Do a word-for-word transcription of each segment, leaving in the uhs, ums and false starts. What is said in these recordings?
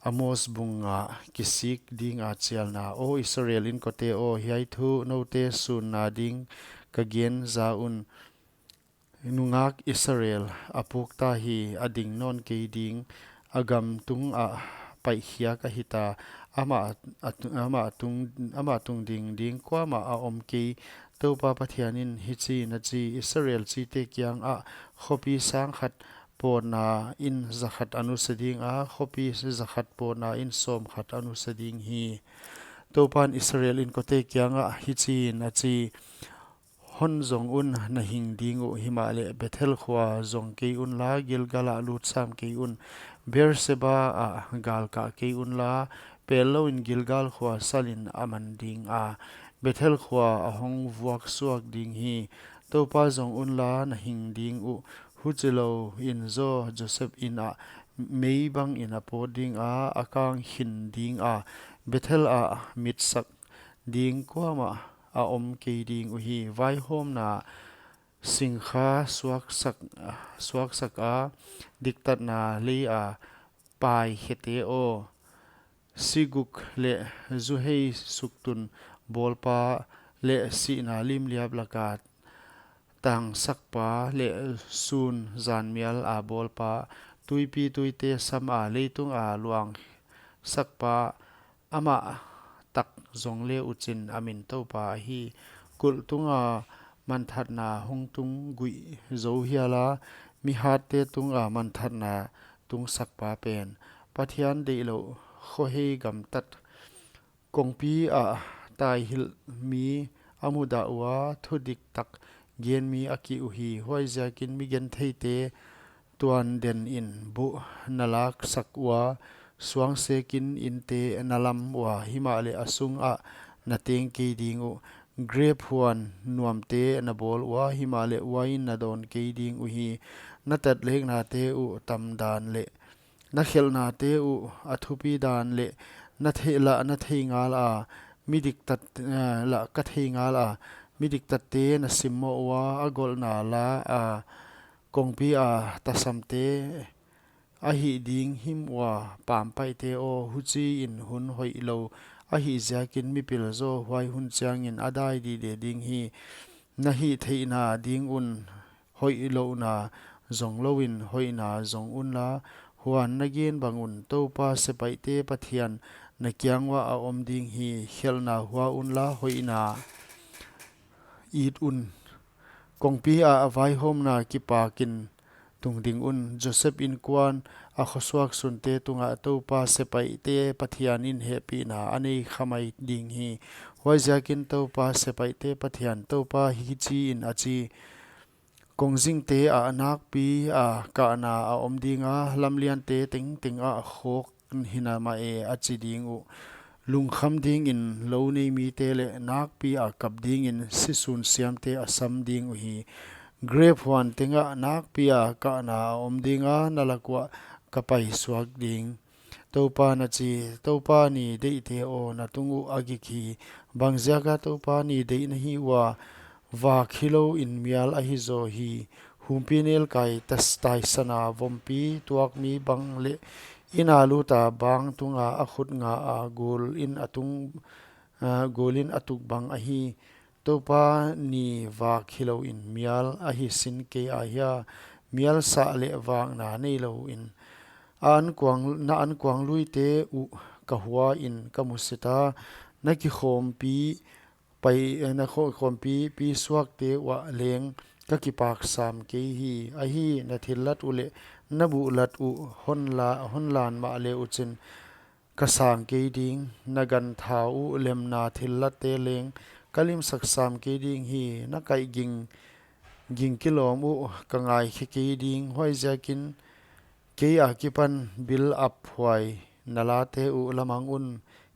Amos bung nga, kisik ding a chialna. O Israel inkote aw, hiai thu noute sunna ding ka gen za un. Nungak Israel a puk ta hi, a ding nawn kei ding, a gam tung a paihkhiak a hita, amah a tu-, amah tung, amah tung ding ding kuamah a om kei. Toupa Pathian in hichiin a chi: Israel chite kiangah, khopi sang khat pawtna in za khat a nusia ding a, khopi za khat pawtna in sawm khat a nusia ding hi. Toupan Israel inkote kiangah hichiin a chi: Hon zong un, na hing ding uh, himahleh Bethel khua zong kei unla, Gilgal ah lut sam kei un. Beersheba ah galkah kei unla, pellouin Gilgal khua salin a man ding a, Bethel khua a hong vuak suak ding hi. Toupa zong unla, na hing ding uh. Huchilou in zaw Joseph in ah mei bangin a pawt ding a, a kang khin ding a, Bethel ah mitsak ding kuamah a om kei ding uhi. Vaihawmna singkha suaksak, suaksak a, diktatna lei a paikhete aw, siguk leh zuhei suktun bawlpa leh sihna limliap laka tangsakpa leh sun zanmial a bawlpa, tuipi tuite sam a leitung a luang sakpa, amah tak zong le uchin a min Toupa ahi. Kulh tunga manthatna hong tung guih zo hiala, mihatte tunga manthatna tung sakpa pen, Pathian deihlouh khohei gamtat. Kongpi ah taihilh mi a mudah ua, thudik tak gen mi a kih uhi. Huaiziakin mi gentheite tuan den in buh na laksak ua, suangsekin inte na lam ua, himahleh a sungah na teng kei ding uh. Grep huan nuamte na bawl ua, himahleh uain na dawn kei ding uhi. Na tatleknate uh tamdan leh na khelhnate uh a thupi dan leh na thei lah na thei ngal a, mi diktat, eh, lah ka thei ngal a, mi diktatte na simmoh ua, a golhna la a kongpi a tasamte a hih ding him ua, pampaihte aw, huchiin hun hoihlou a hih ziakin mipil zaw huai hun chiangin a dai dide ding hi. Na hihtheihna ding un hoihlouhna zong louin hoihna zong unla, huan na gen bang un Toupa sepaihte Pathian na kiang uah a om ding hi. Khelhna hua unla, hoihna it un. Kongpi ah vaihawmna kipakin tung ding un. Joseph inkuan a khosuak sunte tungah Toupa sepaihte Pathian in hehpihna a nei khamai ding hi. Huaiziakin Toupa sepaihte Pathian Toupa hichiin a chi: Kongzingte ah nakpi a kahna a om ding a, lamliante tengteng ah khawk hina mah e, a chi ding uh. Lungkham dingin lou nei mite leh nakpi a kap dingin sisun siamte a sam ding uhi. Grep huan tengah nakpi a kahna a om ding a, na lak uah ka paisuak ding. Toupan a chi. Toupa ni deihte aw, na tung uh a gik hi. Bangziaka Toupa ni deih na hi ua? Vak hilouin mial ahi zaw hi. Humpinelkai tas taisana vompi tuak mi bang leh ina luta bang tunga a khut nga a gul in a tung, ah, gul in a tuk bang ahi. Toupa ni vak hilouin mial ahi sin kei ahia? Mial sah leh vakna neilouin a ankuang, na ankuang luite uh ka huain ka musit a, na kikhawmpi pai, eh, na kho-, khawmpi pi suakte uah leng ka kipak sam kei hi. Ahi, na thillat uh leh na buhlat uh hon la-, hon lan mahle uchin ka sang kei ding. Na gantha uh lemna thillatte leng ka limsak sam kei ding hi. Na kaih ging, ging kilawm uh ka ngaikhe kei ding. Huaiziakin kei akipan bil ap huai na late uh la mang un.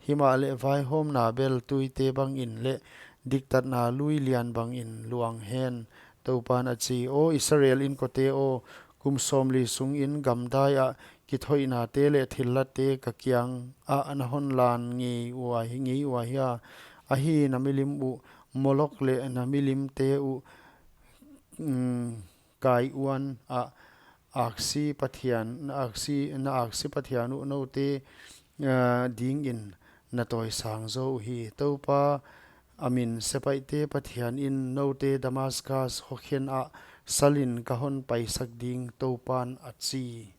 Himahleh vaihawmna bel tuite bangin leh diktatna lui lian bangin luang hen, Toupan a chi. Aw Israel inkote aw, kum sawmli sungin gamdai ah kithoihnate leh thillatte ka kiang ah na hon lan ngei ua hi, ngei ua hia? Ahi, na milim uh Molok leh na milimte uh, mm, Kaiuan ah aksi Pathian, na aksi, na aksi Pathian uh noute, ah, dingin na tawisang zaw uhi. Toupa a min sepaihte Pathian in noute Damascus khokhen ah salin ka hon paisak ding, Toupan a chi.